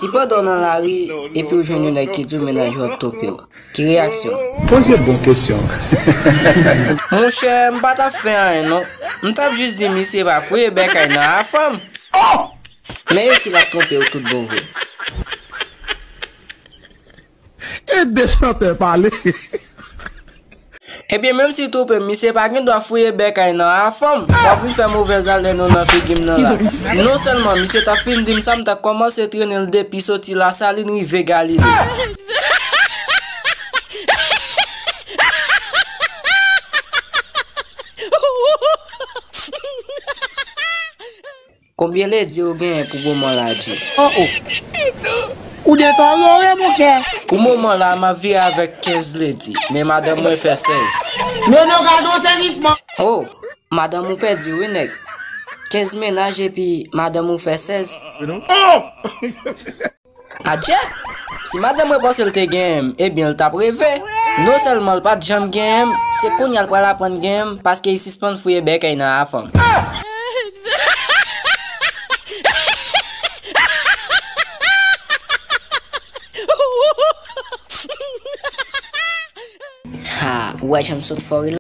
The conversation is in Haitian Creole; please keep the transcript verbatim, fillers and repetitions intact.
Si pandan w nan lari, epi w jwenn yon nèg ki di w mennaj ou ap twonpe w, ki reyaksyon w? Poze bon kesyon. Monchè, m pa t ap fè anyen non. M t ap jis di misye pa fouye bèkay nan afè m. Men e si l ap twonpe w tout bon vre? E de chantè pale. Ebyen, menm si twonpe m, misye pa gen dwa fouye bèkay nan afè m. W ap vin fè movèz alè non nan figi m nan la. Non sèlman misye t ap fin di m sa, m t ap kòmanse trennen l depi soti Lasalin rive Galile. Konbyen ledi ou genyen pou moman la, Dji? Oh, oh. Ou detòryore, monchè. Pou moman la, m ap viv avèk kenz ledi, men madanm mwen fè sèz. Nono, gade yon sezisman. Oh, madanm ou pèdi wi, nèg. Kenz mennaj epi madanm ou fè sèz. Adje! Si madanm mwen panse l te genyen m, ebyen l t ap reve. Non sèlman l pa t janm genyen m, se kounye a l pral aprann genyen m paske l sispann fouye bèkèy nan afè m. Ha, ou wè jan m sot fò wi la.